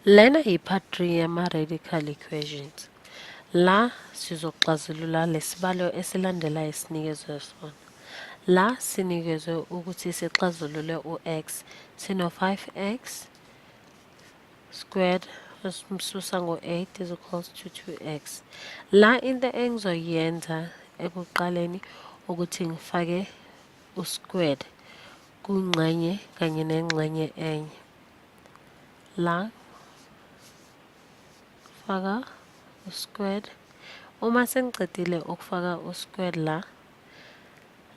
Lena yi-part 3 yama-radical equations. La sizoxazulula lesibalo esilandelayo esinikezwe sona. La sinikezwe ukuthi sixazulule u-x. Sino-5x squared esimsusa ngo-8 is equals to 2x. La into engizoyenza ekuqaleni ukuthi ngifake u-squared kungxenye kanye nengxenye enye. La faka u-squared. Uma sengicedile ukufaka u-squared la,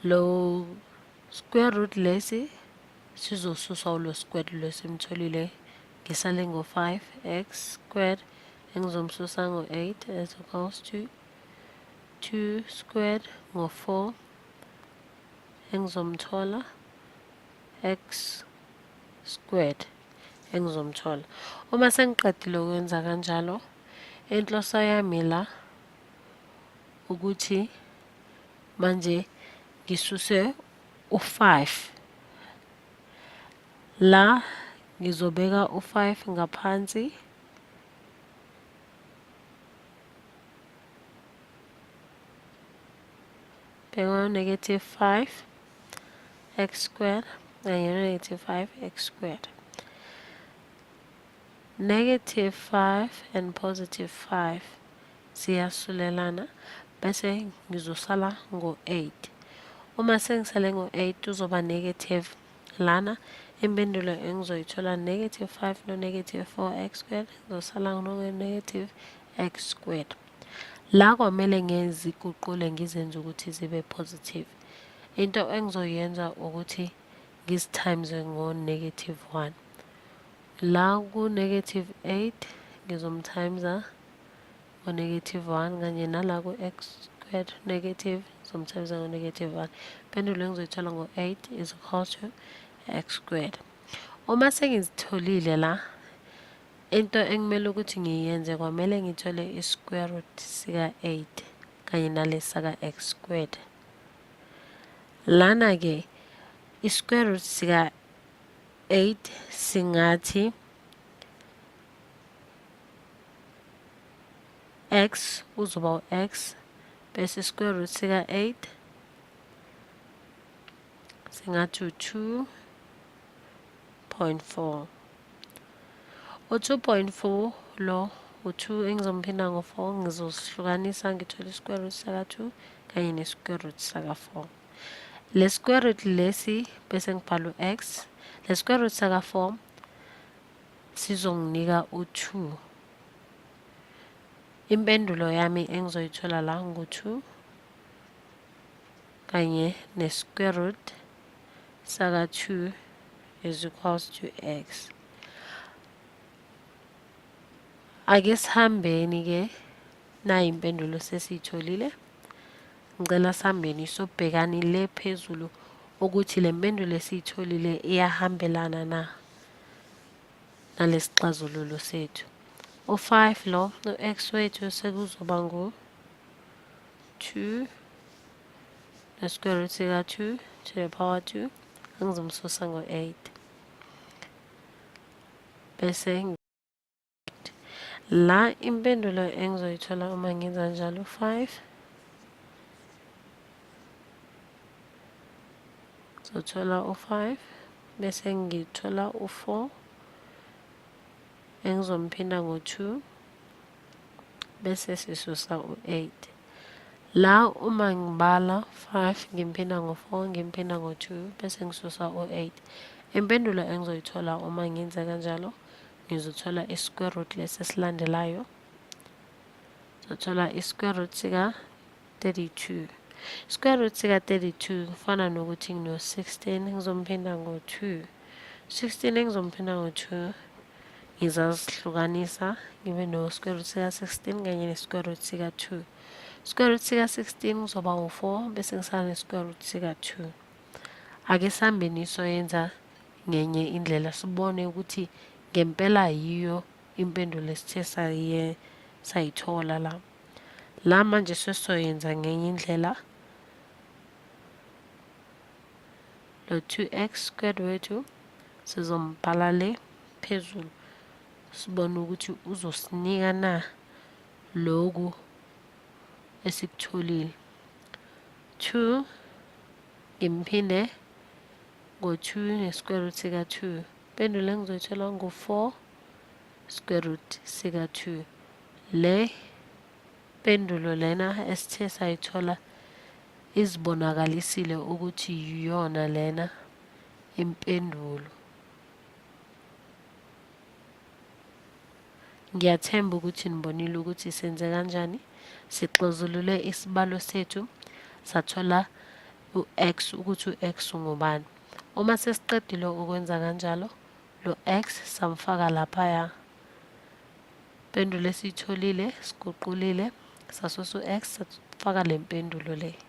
lo square root lesi sizosuswa ulo squared lo simtholile, ngisale ngo-5x squared engizomsusa ngo-8 as equals to 2 squared ngo-4 engizomthola x squared engizomthola. Uma sengiqedile ukwenza kanjalo, inhloso yami la ukuthi manje ngisuse u-5 la, ngizobeka u-5 ngaphansi beka negative 5 x squared kanye no-negative 5 x squared. Negative 5 and positive 5 ziyasulelana, bese ngizosala ngo-8. Uma sengisale ngo-8 uzoba negative lana, impendulo engizoyithola negative 5 no-negative 4 x squared, ngizosala no-negative x squared. La kwamele ngiziguqule ngizenze ukuthi zibe positive. Into engizoyenza ukuthi ngizitimes ngo-negative 1. La ku-negative 8 ngizomtimesa ngo-negative 1, kanye nala ku-x squared negative ngizomtimesa ngo-negative 1. Impendulo engizoyithola ngo-8 is equal to x squared. Uma sengizitholile la, into ekumele ukuthi ngiyenze kwamele ngithole i-square root sika-8 kanye nalesi saka-x squared. Lana-ke i-square root sika-8 singathi x uzoba u-x, bese i-square root sika-8 singathi u-2.4. U-2.4 lo u-2 engizomphinda ngo-4, ngizosihlukanisa ngithole i-square root saka-2 kanye ne-square root saka-4. Le square root lesi bese ngibhala u-x, le square root saka-4 sizonginika u-2. Impendulo yami engizoyithola la ngu-2 kanye ne-square root saka-2 is equals to x. Ake sihambeni ke, nayi impendulo sesiyitholile. Ngicela sihambeni sobhekani le phezulu ukuthi le mpendulo esiyitholile iyahambelana na nalesixazululo sethu. U-5 lo, u-x wethu sekuzoba ngu-2 no-square root sika-2 to the power 2 angizomsusa ngo-8, bese la impendulo engizoyithola uma ngenza njalo 5 ngizothola u-5, bese ngithola u-4 engizomphinda ngo-2, bese sisusa u-8. La uma ngibala 5 ngimphinda ngo-4, ngimphinda ngo-2, bese ngisusa u-8. Impendulo engizoyithola uma ngenza kanjalo, ngizothola i-square root lesi esilandelayo. Ngizothola i-square root sika-32. Square root sika-32 kufana nokuthi ngino-16 ngizomphinda ngo-2. 16 engizomphinda ngo-2 ngizazihlukanisa ngibe no-square root sika-16 kanye ne-square root sika-2. Square root sika-16 kuzoba u-4, bese ngisala ne-square root sika-2. Ake sihambeni soyenza ngenye indlela sibone ukuthi ngempela yiyo impendulo esithe saye sayithola la. La manje sesizoyenza ngenye indlela. Lo 2x squared wethu sizombhala le phezulu. Sibone ukuthi uzosinika na loku esikutholile. 2 ngimphinde ngo-2 ne-square root sika-2. Impendulo engizoyithola ngu-4 square root sika-2. Le mpendulo lena esithe sayithola izibonakalisile ukuthi yiyona lena impendulo. Ngiyathemba ukuthi nibonile ukuthi senze kanjani. Sixazulule isibalo sethu sathola u-x ukuthi u-x ungubani. Uma sesiqedile ukwenza kanjalo, lo x samfaka laphaya. Impendulo esiyitholile siguqulile sasusa u-x safaka le mpendulo le.